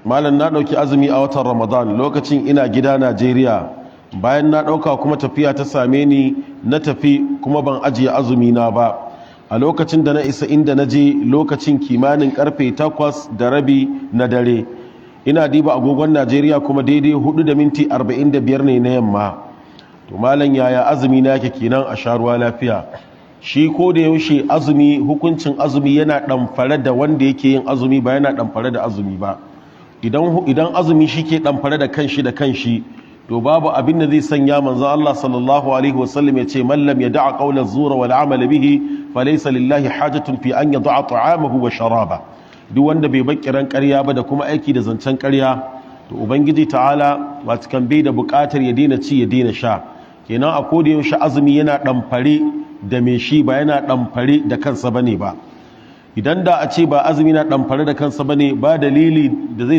Malam, na ɗauki azumi a watan Ramadan lokacin ina gida Najeriya. Bayan na ɗauka kuma tafiya ta same ni, na tafi kuma ban ajiye azumi na ba. A lokacin da na isa inda na je, lokacin kimanin karfe 8:30 na dare. Ina diba agogon Najeriya kuma daidai 4:45 ne na yamma. To malam, yaya azumi na yake kenan? A sha ruwa lafiya. Shi ko da yaushe azumi, hukuncin azumi yana ɗamfare da wanda yake yin azumi, ba yana ɗamfare da azumi ba. Idan azumi shi ke ɗamfare da kanshi da kanshi, to babu abin da zai sanya manzo Allah sallallahu alaihi wasallam ya ce: "Man lam yada'a qawla zura wal amala bihi, falaysa lillahi hajatun fi an yada'a ta'amahu wa sharaba." Duk wanda bai bar kiran ƙarya ba da kuma aiki da zancen ƙarya, to Ubangiji ta'ala watakan bai da buƙatar ya daina ci, ya daina sha. Kenan a koda yaushe azumi yana ɗamfare da mai shi, ba yana ɗamfare da kansa bane ba. Idan da a ce ba azumi na ɗamfare da kansa bane ba, dalili da zai